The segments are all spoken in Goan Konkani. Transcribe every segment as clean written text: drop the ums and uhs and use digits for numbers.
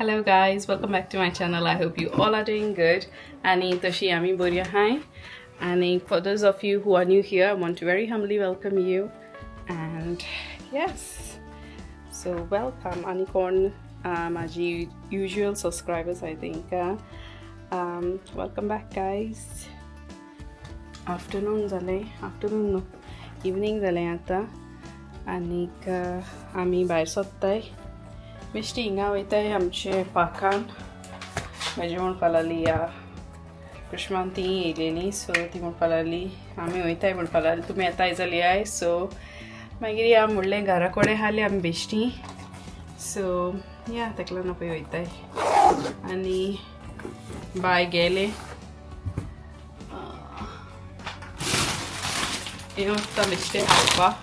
Hello guys, welcome back to my channel. I hope you all are doing good. Ani toshi ami boria hi. And for those of you who are new here, I want to very humbly welcome you. And yes, so welcome Anicorn, my usual subscribers, I think. Welcome back guys. Afternoon जाले, afternoon no, evening जाले आता. आनीक आमी भायर सोदताय बेश्टी हिंगा वयताय आमचे पार्कान. म्हाजी म्हणपा लागली या कृष्मान ती येयलेली, सो ती म्हणपा लागली आमी वयताय म्हणपा लागली, तुमी येताय जाल्यार याय. सो मागीर या म्हणलें घरा कडेन हाली आमी बेश्टी. सो या तेका लागून पळय वयताय. आनी बाय गेले हें वता बेश्टें खावपाक.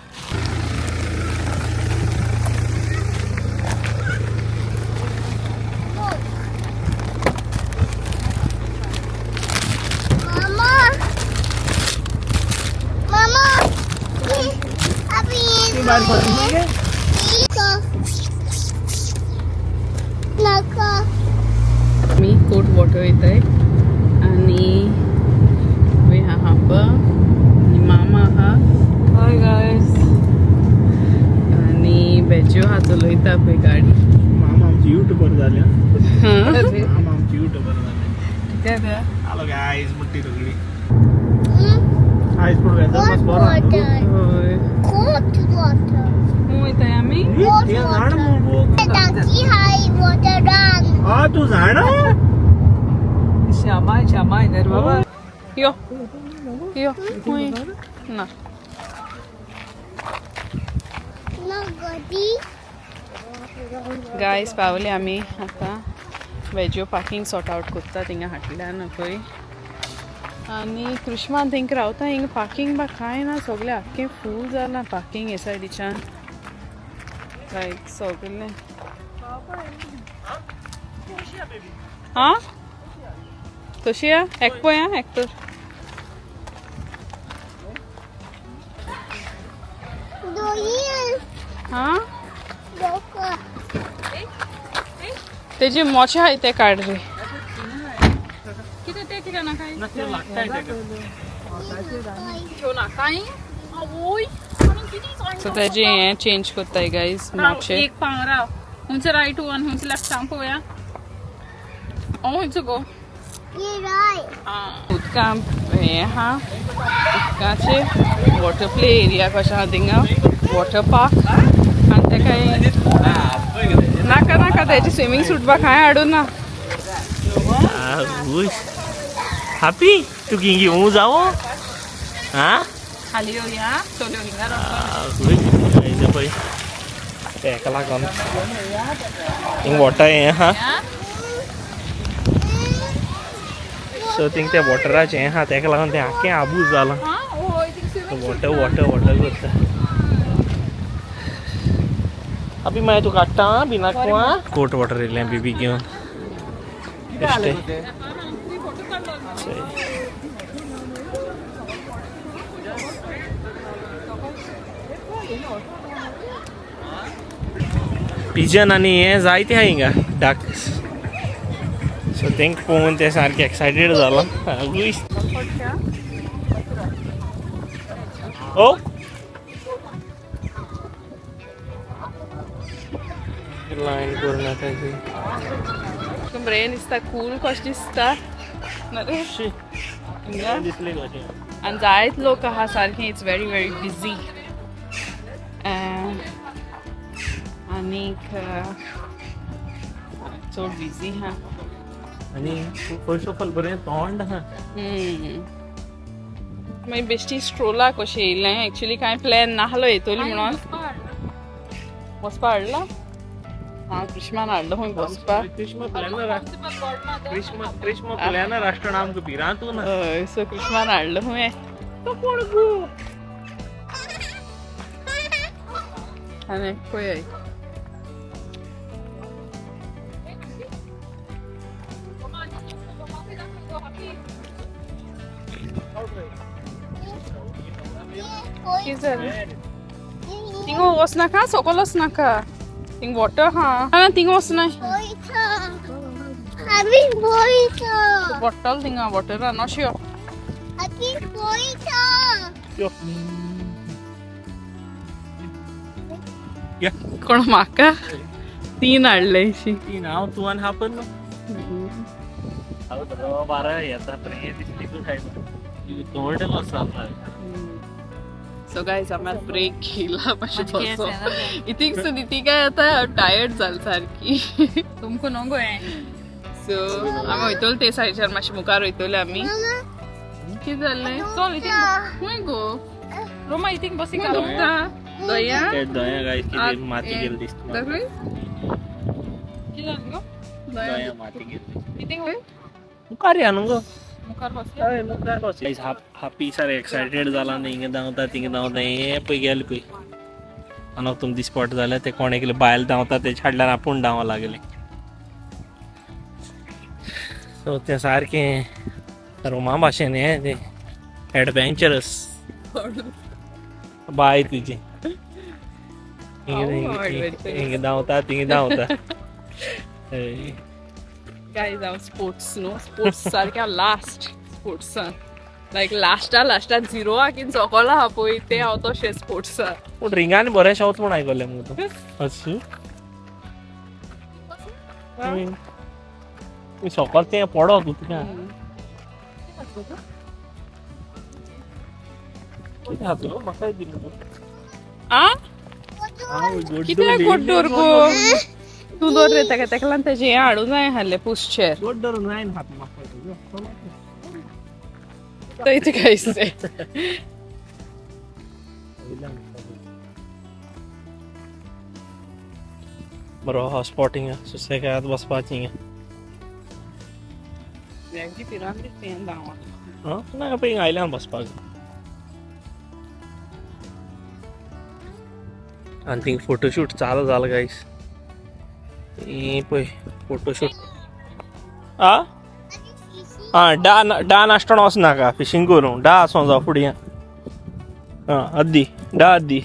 मी कोट वॉटर वयताय आनी वे आहा आनी मामा आहा. हाय गायस. आनी बेज्यो आहा चलयता पळय गाडी. मामा आमची युट्यूबर झाले. मामा आमची युट्यूबर झाले. कित्याक? हॅलो गायस, मोठी सगळी आयज पूण वेदर मातसो बरो आहा न्हू? हय. Cold water. खंय वयताय आमी? ही, तें झाड मुगो. Donkey high water run. हा तू झाड? श्यामा श्यामा येणार बाबा. यो यो खंय ना. No goody. गायस पावले आमी आतां. वेज्यो पार्किंग सॉर्ट आवट करता थिंगा हाटल्यान पळय. आनी कृष्मान थिंग रावता हिंगा पार्किंग बा कांय ना, सगळें आख्खें फूल जालां पार्किंग हे सायडीच्यान लायक सगळें. आं तशी या एक पळय आं एक तर आं तेजे मोचे आहाय ते काड रे. कितें ते कितें नाका? नाकाय. सो तेजे हें चेंज करताय गायज मोचे. एक पांव राव, हुंच रायट वन हुंच लेफ्ट सांग पळोवया. हांव हुंच गो. उदकां हें आहा, उदकाचें वॉटर प्ले एरिया कशें आहा थिंगा, वॉटर पार्क. आनी तेका नाका नाका तेजे स्विमींग सूट बा कांय हाडूं ना. हापी तू किंगी घेवूं जावो? हा खाली येवया चलयो हिंगा. पळय तेका लागून हिंग वॉटर हें आहा. सो थिंग ते वॉटराचें हें आहा, तेका लागून तें आख्खें आबूज जालां. वॉटर वॉटर वॉटर करता. अभी मागीर तूं काडटा भिनाक. कोट वॉटर येयलें बेबी घेवन. पिजन आनी हें जायते आहा हिंगा डक्स. सो तेंका पळोवन तें सारकें एक्सायटेड जालां. ओ लायन करून आतां बरें दिसता, कूल कशें दिसता. दिसलें कशें. आनी जायत लोक आहा सारकें. It's very very busy. आनीक चड बिजी आहा. आनी फर्स्ट ऑफ ऑल बरें तोंड आहा. मागीर बेश्टी स्ट्रोला कशें येयलें. एक्चुली कांय प्लॅन नाहलो येतली म्हणून वचपा हाडला. हां कृष्मान हाडलो खंय बसपाक. कृष्ण कृष्ण प्लॅनर राष्ट्र आमकां भिरांतू ना. हय, सो कृष्मान हाडलो खंय. तो कोण गो? आनी पळय कितें जालें? थिंगा वचनाका, सकयल वचनाका, थिंग वॉटर आहा. ना थिंगा वचनाय. आमी पळयता. बॉटल थिंगा वॉटरान अश्यो. आमी पळयता. यो. या. कोण म्हाका तीन हाडले अशी. तीन हांव तूं आनी हापन न्हू. हांव धरो बारा येता प्रे दिसली तोंड आसा. सो गायज आमी आतां ब्रेक घेयला मातशें मातशें केंस बसो. येना तें. इतीक सुद्दां ती काय आतां टायर्ड जाल सारकी. तुमकां न्हू गो हें. सो आमी वयतले ते सायडीच्यान मातशें मुखार वयतले आमी. मामा. कितें जालें? चल इतींग खंय गो रोमा इतींग बसी खंय दुखता? दोया? ते दोया गायस कितें माती गेली दिसता. दाखय. कितें जालें गो? दोया माती गेली. इतींग खंय मुखार या न्हू गो. मुखार बसया. हय मुखार बस. गायस हापी सारकें एक्सायटेड जाला न्ही. हिंगा धांवता थिंगा धांवता हें पळय गेलें पळय. आनी तुम दिसपट जालें ते कोण एकले बायल धांवता ते हाडल्यार आपूण धांव लागलें. सो तें सारकें रोमा भाशेन हें तें एडवेंचरस बाय तुजी. हिंगा धांवता थिंगा धांवता. हय. गायज हांव स्पोर्ट्स न्हू स्पोर्ट्स सारकें हांव लास्ट स्पोर्ट्सान लायक लास्टा लास्टा झिरोआकीन सोकोला आहा पळय तें हांव तशें स्पोर्ट्सान. पूण रिंगांनी बरें शेवत म्हूण आयकलें मुगो तूं. अशें सोकोल तें पडो तूं तुका. कितें खातलो म्हाका दिलो तूं. आ कितें गोड्डोर गो तूं दवर रे ताका ताका लागून तेजें हें हाडूं जाय आहलें पुशचेर. गोड्डोर जायना हात म्हाका. थंय तुका दिसतें. बरो हो स्पॉट हिंगा सुसेगाद बसपाचें हिंगा. आं ना पळय हिंगा आयल्यान बसपाक. आनी थिंग फोटोशूट चालू जाला गायस. हे पळय फोटोशूट. आ आं डा डा नाश्टण वचनाका फिशींग करूं डा आसों जावं फुडें. आं अद्दी डा अद्दी.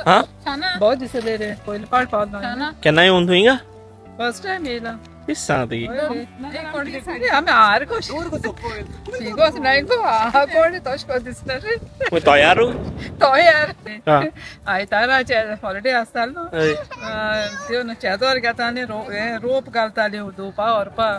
आं बहुत दिसले रे पयले पावट पावलो. केन्ना येवन तूं हिंगा? फर्स्ट टायम येयला. दिसता तुगी. आमी हार कशी शिगोस नाय गो हा कोण तशें कशें दिसता रे. तयारू तो यार आं आयताराचे हॉलिडे आसतालो न्हू. हय. त्यो न्हू शेजोर घेताली रोप घालताली धुवपा व्हरपा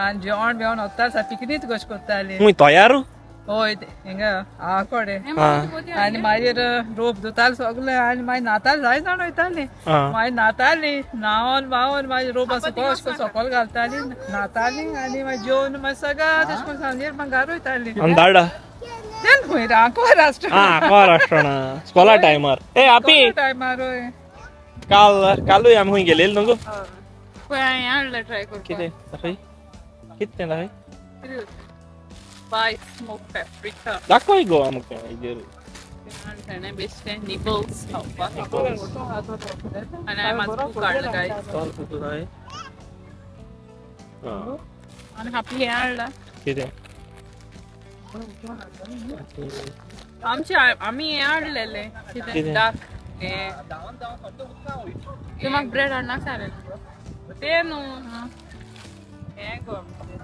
आनी जेवण बिवण वता पिकनीक कशें करताली. खूंय तयारू? हय हिंगा आकोडे. आं आनी मागीर रोप धुताले सगळे आनी मागीर न्हाताले जाय जाण वयताली. आं मागीर न्हाताली न्हांवन बावन मागीर रोप सुको अशें करून सकयल घालताली न्हाताली आनी मागीर जेवन मागीर सगळें तशें करून सांजेर मागीर घरा वयताली. आनी धाडा. तें खंय रे आंकवार आसता. आं आंकवार आसतना स्कॉला टायमार. ए आपी टायमार हय. काल कालूय आमी खंय गेलेली न्हू गो. पळय हांवें हाडलें ट्राय करपाक. कितें दाखय कितें तें दाखय. बाय स्मोक पेप्रिका. दाखय गो आमकां हेजेर. तेणें बेश्टें निबल्स खावपाक. आनी हांवें म्हाजो बूक हाडलो गायज. चल तूं दाखय. आं आनी हापी हें हाडलां. कितें? आमचे आमी हें हाडलेलें कितें कितें? डाक हें तूं म्हाका ब्रेड हाडनाक सांगलेलें तें न्हू हें गो आमचें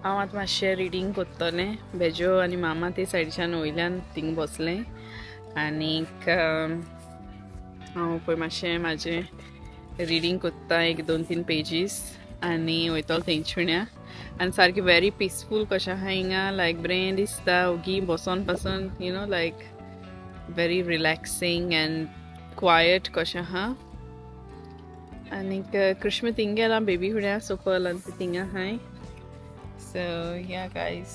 हांव आतां मातशें रिडींग कोत्तलें. बेजो आनी मामा ते सायडीच्यान वयल्यान थिंग बसलें आनीक हांव पळय मातशें म्हाजें रिडींग कोत्ता एक 2-3 पेजीस आनी वयतलो थंयचुण्या. आनी सारकें वेरी पिसफूल कशें आहा हिंगा लायक बरें दिसता ओगी बसोन पासून you know like very relaxing and quiet कशें आहा. आनीक कृष्ण थिंग गेला बेबी फुड्या सोपल आनी ती थिंगा आहाय. So yeah guys.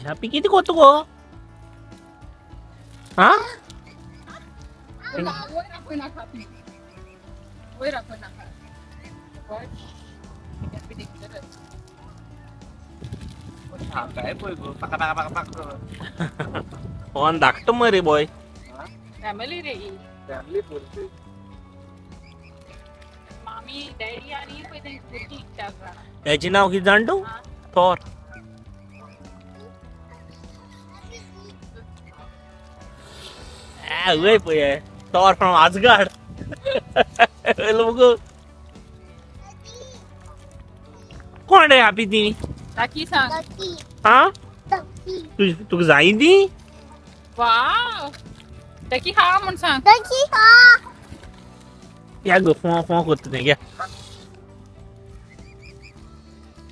हॅपी किती कोतो गो? हा वयर आपय नाका, वयर आपय नाका. काय पळय गो, पाका पाका पाका पाका. फोन धाकटो मरे बॉय. फॅमिली रे ही. फॅमिली बोलते. मामी, डॅडी आणि पळय तेंची भुरगीं चार जाणां. हेचें नांव कितें जाण तूं? थोर. वय पळय, थॉर फ्रॉम आजगार्ड. मगो कोण रे हॅपी ती? राखी सांग. Ducky. हा. Ducky. तुका जाय ती? वाव, ताकी खा म्हूण सांग. Ducky. Ah. या गो, फोन फोन करता तें घ्या.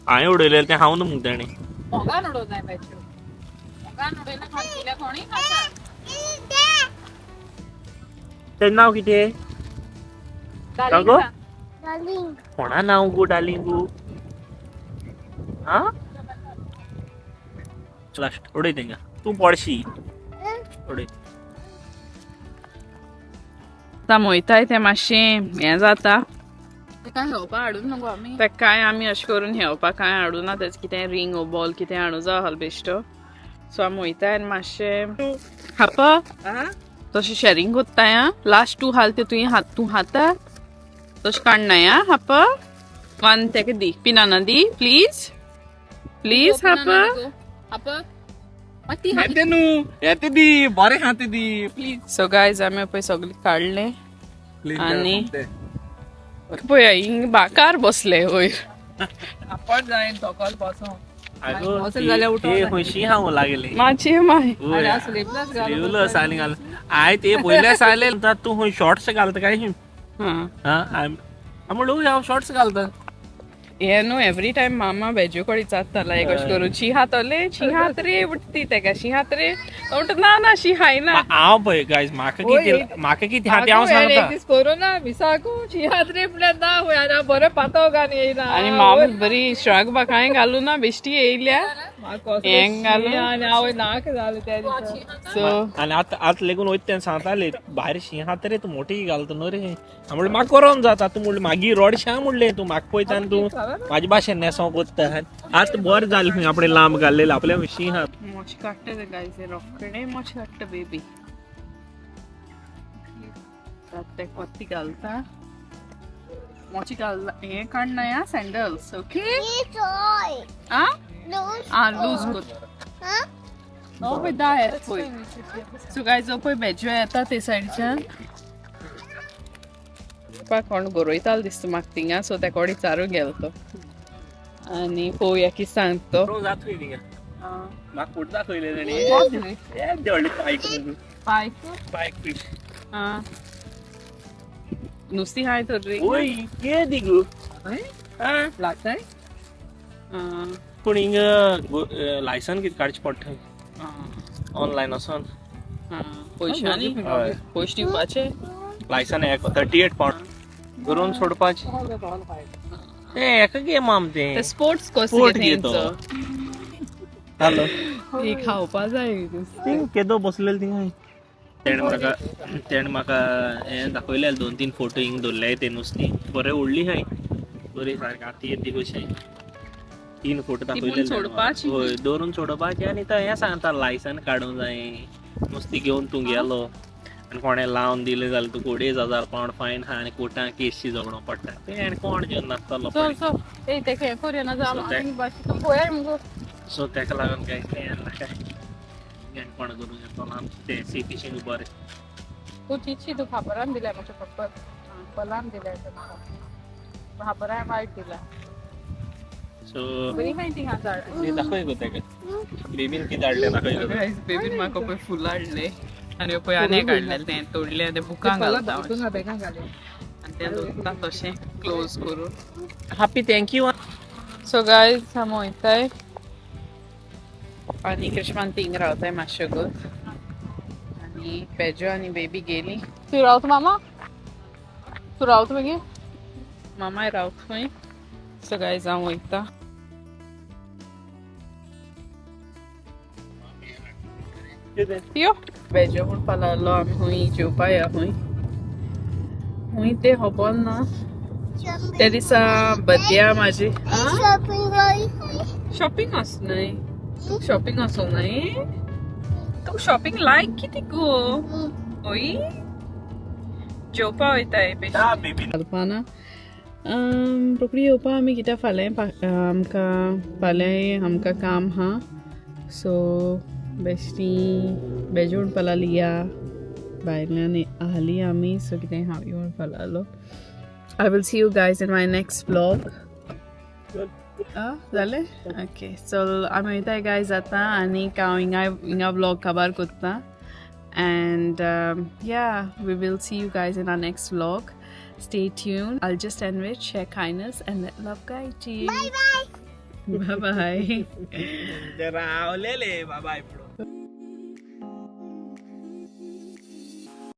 हांवें उडयलें तें हांव न्हू मुगो तेणें. मोगान उडोवंक जाय बेच्यो. मोगान उडयना खातल्या कोणूय खाता. तेजें नांव कितें? डार्लिंग गो? सांग. Darling. कोणा नांव गो डार्लिंग गो? हा लास्ट उडय तेंका, तूं पडशी, उडय. आतां मोयताय तें मातशें हें जाता. ते काय घेवपा हाडून नको आमी. तेका कांय आमी अशें करून घेवपाक कांय हाडूना, तेजें कितें रिंग ओ बॉल कितें हाडूं जाय आसलो बेश्टो. सो आमी वयताय आनी मातशें हापा तशें शॅरींग कोत्ताय. आं, लास्ट टू हाल ते तुवें हात तूं खाता तशें काडनाय. आं हापा, वन तेका दी, पिनाना दी प्लीज प्लीज हापा. आप मागीर ती येते न्हू, येते दी, बरें खाते दी प्लीज. सो गायज, आमी पळय सगळें काडलें आनी पळय हिंग बाकार बसले वयर. आपण जायन तोकोल बसों. आगो, वचत जाल्यार उठोवं ते जाय. खुशी हांव लागले. मातशें माय. वय. स्लीवलेस घालून. स्लीवलेस आनी घाल I ते पयले सांगले तूं खंय शॉर्ट्स घालता काय? हां. हा, हांव म्हणलो हांव शॉर्ट्स घालता. हे न्हू, एवरी टायम मामा बेजो कडेन विचारता लायक अशें करून शी हातले शी हात रे उठती तेका शी हात रे, तो म्हणटा ना ना शी हायना. हांव पळय गायज, म्हाका कितें म्हाका कितें आहा तें हांव आगो, हेणें एक सांगता. दीस करूं ना मिसाकू शिहात रे म्हळ्यार ना वय आनी हांव बरें पातव घालून येयला. आनी मामा बरी श्रग बा कांय घालू ना, बेश्टी येयल्या. म्हाका कसलें हें घालून? शी आनी आवय नाक जालें त्या दिसा. सो आनी आतां आतां लेगून वयता तेन्ना सांगताले, भायर शी आहा रे, तूं मोठी घालता न्हू रे. हांव म्हणलें म्हाका करोन जाता. तूं म्हणलें मागीर रोडशें आहा म्हणलें, तूं म्हाका पळयता आनी तूं म्हाजे भाशेन न्हेसोंक कोत्ता. आतां बरें जालें खंय आपणें लांब घाल्लें आपल्या शी आहा. मोची काडटा ते गायज, रोखडे मोची काडटा बेबी. ते कोत्ती घालता मोची घाल, हें काडना या सँडल्स. ओके. Toy. आ Loose. आ लूज कोत. Huh? हो पळय दा येता पळय. सो गायज, हो पळय बेजो येता ते सायडच्यान. पा कोण गरयतालो दिसता म्हाका थिंगा. सो त्या कोडे चारूंक गेलो तो आनी पळोवया कितें सांगता तो. जातूय थिंगा म्हाका फोटो दाखयले तेणी, येदे व्हडले पायक. पायक? पायक फिश. आं, नुस्तीं हाय तर रे. ओय, केदी गो? हय? लागताय? आं. पूण हिंगा लायसन कितें काडचें पडटा ऑनलायन वचोन. आं, पयशे न्ही? हय. पयशे दिवपाचे. लायसन एक 38 पावंड करून सोडपाचें तें एका गेम आम ते तें स्पोर्ट्स कसो Sport घेतो. हॅलो. ती खावपा जाय नुस्तें. थिंग केदो बसलेलो थिंगा. तेणें म्हाका हें दाखयलें, दोन तीन फोटो हिंग दवरले ते नुस्तीं बरें व्हडली हाय, बरी सारकी आतां येदी कशी. तीन फोटो दाखयले. सोडपाची. हय, दवरून सोडोवपाची. आनी तो हें सांगता, लायसन काडूंक जाय, नुस्तीं घेवन तूं गेलो आनी कोणें लावन दिलें जाल्यार तुका 2500 पावंड फायन आहा आनी कोर्टान केशी झगडोंक पडटा. तें आनी कोण घेवन नासतलो. चल चल, ए तेका हें करूया ना. So जावं तूं पळय मुगो. सो तेका लागून काय तें नाका, कोण करूंक येतलो आमचें तें सी फिशींग बरें. तूं चिची तूं खापरान दिल्या म्हाका, पप्पल पलान दिल्या म्हाका, खापरान वायट दिल्या. सो बरी खंय ती झाड. ते दाखय गो तेका, बेबीन कितें हाडलें दाखय गो. बेबीन म्हाका पळय फुलां हाडले आनी पळय आनी एक हाडलेलें तें तोडलें आनी तें बुकां घालता बेगां घाली. आनी तें दवरता तशें क्लोज करून. Happy thank you. So guys, आमी वयताय आनी कृष्मान थिंग रावताय मातशें गोत आनी पेजो आनी बेबी गेली. तूं रावता मामा? तूं रावता मागीर? मामाय रावत खंय. सो गायज, हांव वयता. यो वेजो म्हणपा लागलो आमी खूंय जेवपा या खूंय खूंय तें खबर ना. त्या दिसा बर्थडे म्हाजी. शॉपिंग. शॉपिंग आस न्हय तूं? शॉपिंग आसो न्हय तूं? शॉपिंग लायक कितें गो? ओय, जेवपा वयताय. बेबी. घालपा ना. रोखडी येवपा आमी कित्याक फाल्यां आमकां, फाल्यां आमकां काम आहा. सो बेश्टी बेजो म्हणपा लागली या भायल्यान आहली आमी. सो कितें हांव म्हणपा लागलो, I will see you guys in my next vlog. जालें? ओके, सो आमी वयताय गायज आतां आनीक हांव हिंगा हिंगा व्लॉग काबार कोत्ता and yeah, we will see you guys in our next vlog. Stay tuned. I'll just end with share kindness and let love guide you. Bye bye. Bye bye. रावलेले बाबा.